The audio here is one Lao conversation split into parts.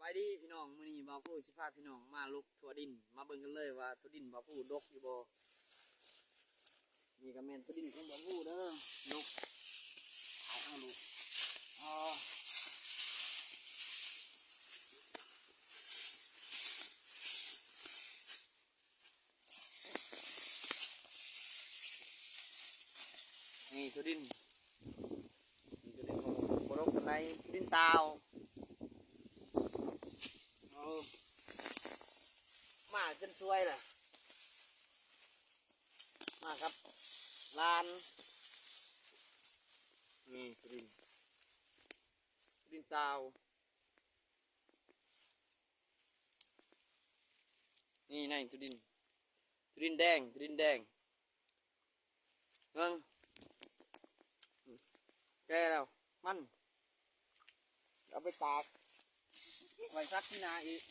ສະບາຍດີພີ່ນ້ອງ ມື້ນີ້ບ່າວພູຊິພາພີ່ນ້ອງມາລົກຖົ່ວດິນ ມາເບິ່ງກັນເລີຍວ່າຖົ່ວດິນບ່າວພູດົກຢູ່ບໍ່. ນີ້ກໍແມ່ນຖົ່ວດິນຂອງບ່າວພູເດີ ດົກ ເອົາລູກ ອໍ ນີ້ຖົ່ວດິນ ນີ້ຖົ່ວດິນບໍ່ ບໍ່ດົກປານໃດ ຖົ່ວດິນຕາວ. ໂອ້ ມາຈົນສວຍລະ ມາກັບຫຼານ ນີ້ຖົ່ວດິນ ຖົ່ວດິນຕາວ. ນີ້ນາຍຖົ່ວດິນ ຖົ່ວດິນແດງ ຖົ່ວດິນແດງ ເບິ່ງ ແກ່ແລ້ວ ມັນ ເອົາໄປຕາກ ໄວ້ສັກປີໜ້າອີກ.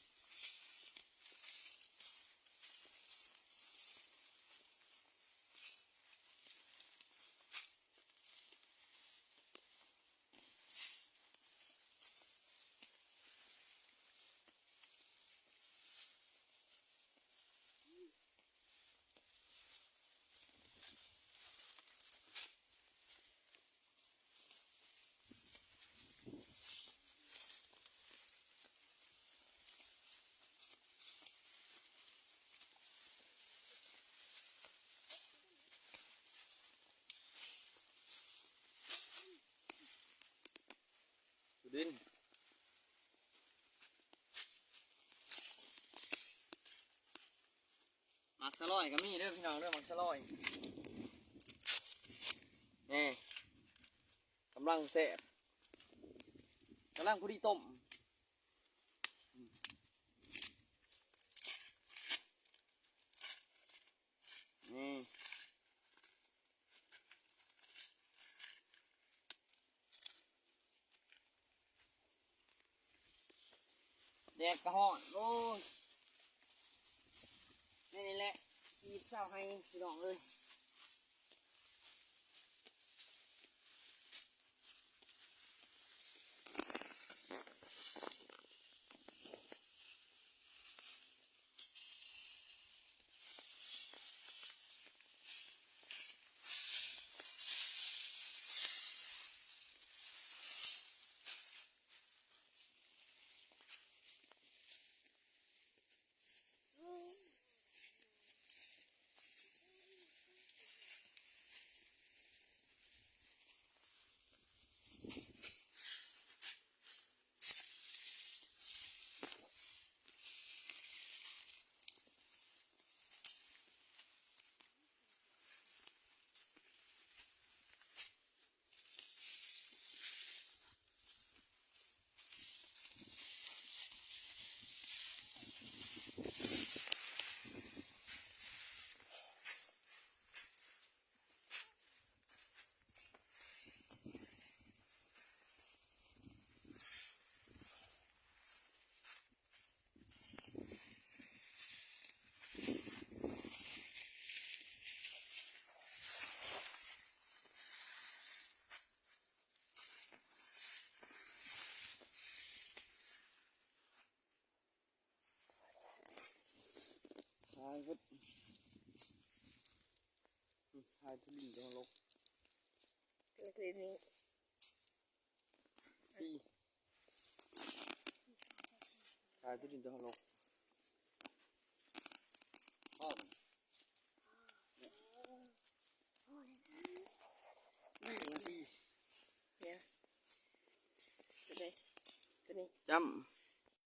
ດິນ ໝາກສະຫຼອຍກໍມີເດີພີ່ນ້ອງເດີ ໝາກສະຫຼອຍ ນີ້ ກຳລັງແຊບ ກຳລັງພໍດີຕົ້ມ ນີ້ ແດດກໍຮ້ອນ ໂອ້ຍ ແນວນີ້ແຫຼະ ຊີວິດຊາວໄຮ່ພີ່ນ້ອງເອີຍ. ຖ່າຍທຸລິນຈັງລົກ ເລັກໆນີ້ ຖ່າຍທຸລິນຈັງລົກ ນີ້ ໂຕນີ້ ໂຕນີ້ ຈ້ຳ.